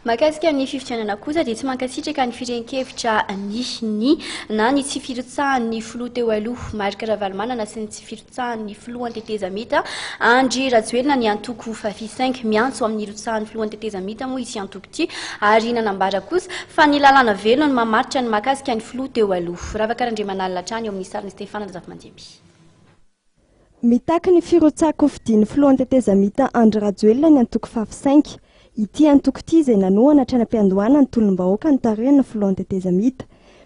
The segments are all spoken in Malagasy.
Mahakasika ny fifidianana kosa dia tsy mankasitraka ny firehan-kevitra ny ny na ny tsy firotsahan'ny filoha teo aloha Marc Ravalomanana sy ny tsy firotsahan'ny filohan'ny tetezamita Andry Rajoelina ny antoko Fafi cinq. Miantso amin'ny hirotsahan'ny filohan'ny tetezamita moa ity antoko ity ary nanambara kosa fa ny lalàna velona no mamaritra ny mahakasika ny filoha teo aloha. Ravaka Randriamanalina hatrany eo amin'ny sarin'i Stefana Razafimandimby. Mitaky ny firotsahan-kofidian'ny filohan'ny tetezamita Andry Rajoelina ny antoko Fafi cinq. Ity antoko ity izay nanohana hatrany am-piandohana ny tolom-bahoaka notarihan'ny filohan'ny tetezamita.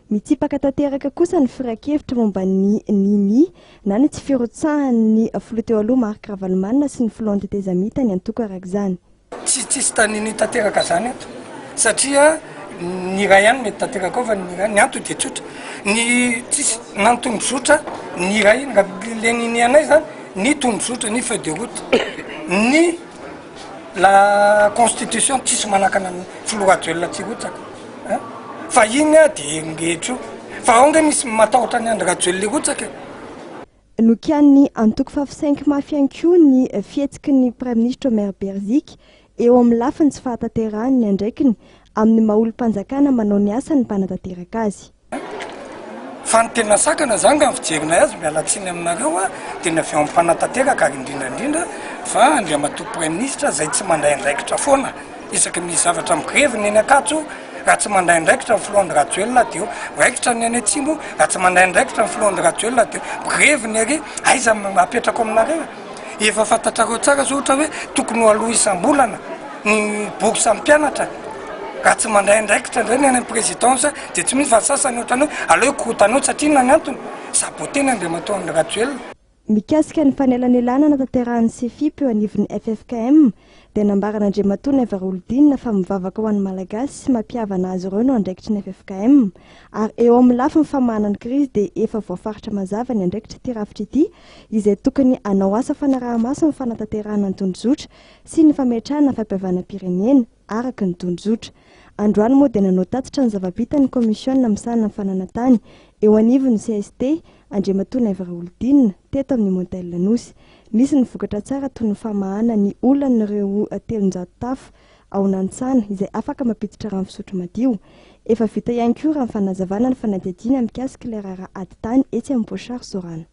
Mitsipaka tanteraka kosa ny firan-kevitra momba ny Nini na ny tsy firotsahan'ny filoha teo aloha Marc Ravalomanana sy ny filohan'ny tetezamita ny antoko araka izany. Tsy tsisy taniny tanteraka zany eto satria ny iray ihany mety tanteraka ao fa ny iray, ny antony dia tsotra, ny tsisy na ny tondrozotra ny iray iny raha le ninianay zany ny tondrozotra ny feuille de route ny la constitution tsisy manakana ny filoha Rajoelina tsy hirotsaka an, fa iny an dia iny rehetra io fa ao nge misy matahotra an'i Andry Rajoelina hirotsaka e. Nokianin'ny antoko Fafisainky mafy ihany koa ny fihetsiky ny Praiminisitra Omer Beriziky eo amin'ny lafiny tsy fahatanterahany ny andraikiny amin'ny maha olom-panjakana manao ny asany mpanatanteraka azy. Fa ny tena sakana zany raha ny fijerinay azy, miala tsiny aminareo a, dia ny avy ao amin'ny mpanatanteraka ary indrindra indrindra fa Andriamatoa Praiminisitra izay tsy mandray andraikitra foana isaky ny misy zavatra migrevy ny eny Ankatso, Raha tsy mandray andraikitra ny filoha Andry Rajoelina dia eo raikitra ny any atsimo, raha tsy mandray andraikitra ny filoha Andry Rajoelina dia grevy ny ary, aiza no apetrako aminareo e? Efa fantatrareo tsara zao ohatra hoe tokony ho aloa isam-bolana ny bourse ny mpianatra, raha tsy mandray andraikitra indray ny any amin'ny présidence dia tsy mino fa ny sasany ohatran'ny hoe aleo hikorontana eo satria inona ny antony? Saboter-ny Andriamatoa Andry Rajoelina. Mikasika ny fanelanelanana tanterahan'ny Sefip eo anivon'ny ffkm dia nambaran'Andriamatoa Naiva Raolodinina fa mivavaka ho an'ny Malagasy sy mampihavana azy ireo no andraikitry ny ffkm ary eo amin'ny lafiny famahana ny krizy dia efa voafaritra mazava ny andraikitr'ity rafitra ity izay tokony hanao asa fanaraha-maso ny fanatanterahana ny tondrozotra sy ny fametrahana fampihavanam-pirenena araka ny tondrozotra. Androany moa dia nanao tatitra ny zava-bita ny kaomisiona misahana ny fananantany eo anivon'ny cst, Andriamatoa Naivo Raholidinina, teto amin'ny Motel Anosy. Nisy ny vokatra tsara toy ny famahana ny olan'ireo 300 tafo ao Nanisana izay afaka mampiditra rano fisotro madio. Efa vita ihany koa raha ny fanazavana ny fanadihadiana mikasika ilay raharaha ady tany etsy amin'ny Pochard Sorana.